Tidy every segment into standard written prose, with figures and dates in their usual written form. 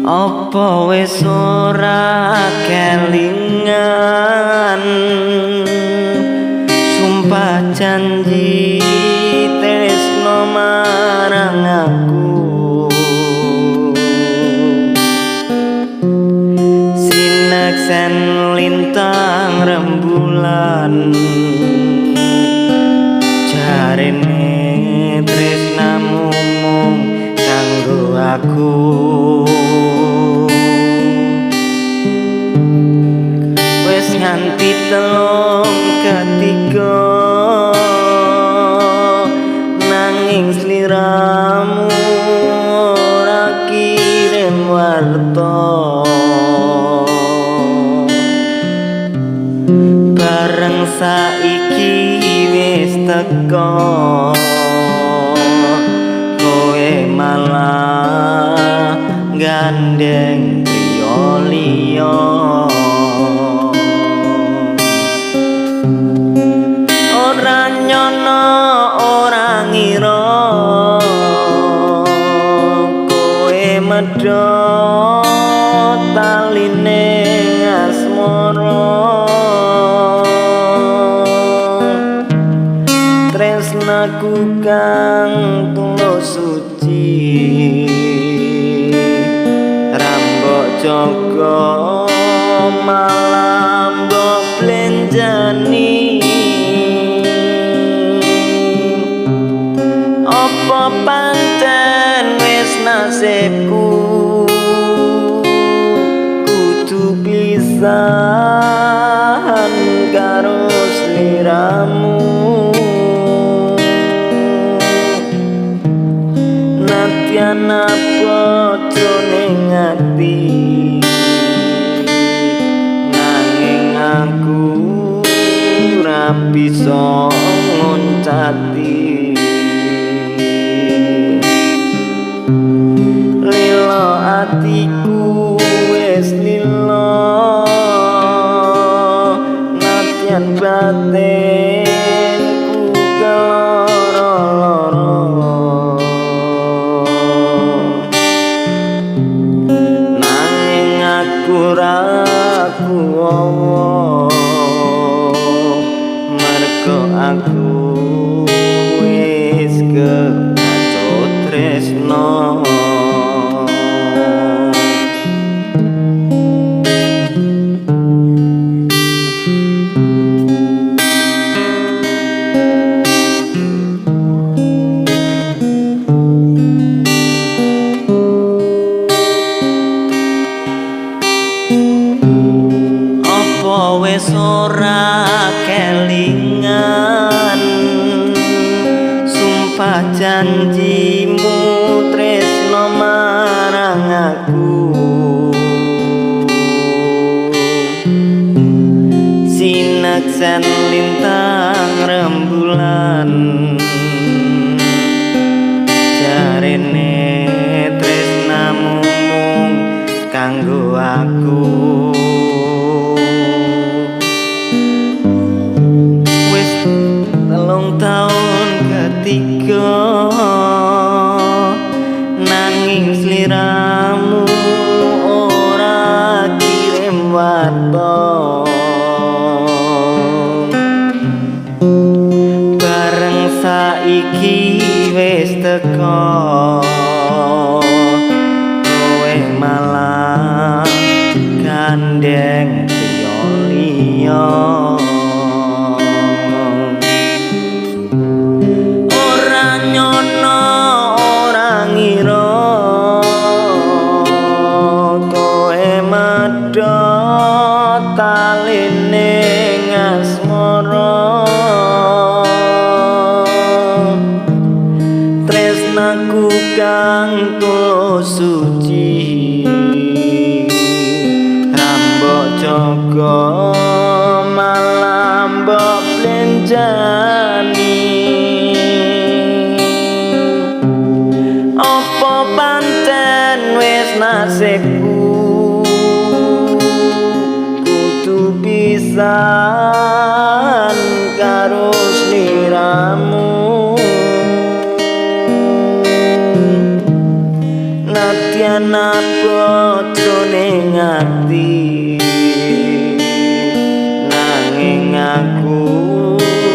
Apa wis ora kelingan sumpah janji tresno marang aku? Sinaksen lintang rembulan, jarene tresnamu mung kanggo aku. Wis nganti telung ketiga, nanging sliramu ora kirim warta. Bareng saiki wis teko, kowe malah gandeng priya liya. Ora nyono ora ngira, kowe medhot taline asmara. Tresnaku kang tulus suci, rambok jaga malah mbok blenjani. Apa pancen wis nasibku kudu pisahan karo sliramu? Nadyan apa ning ati, nanging aku ora bisa ngoncati. Lilo atiku wis lilo, nadyan batinku keloro-loro. Nanging aku ra kuwowo, mergo aku wis kepacut tresno. Apa wis ora kelingan sumpah janjimu tresno marang aku? Sinaksen lintang rembulan, jarene tresnamu mung kanggo aku. Wis 3 tahun ketiga, nanging sliramu ora kirim warta. Bareng saiki wis teko, kowe malah gandeng priya liya. Ora nyono ora ngira, kowe medhot taline asmara. Tresnaku kang tulus suci, rambok jaga malah mbok blenjani. Apa pancen wis nasibku kudu pisahan karo sliramu? Nadyan apa ati, nanging aku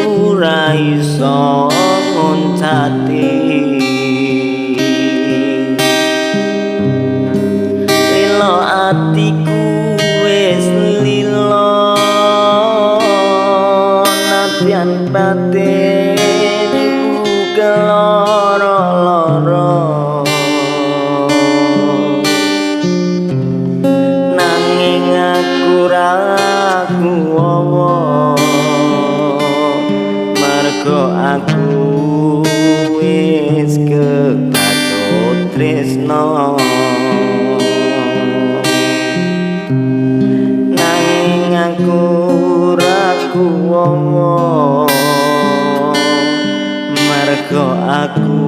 ora iso ngoncati. Lilo atiku wis lilo, nadyan batinku keloro-loro, nanging aku ra kuwowo, mergo aku wis kebacut tresno. Nanging aku ra kuwowo, mergo aku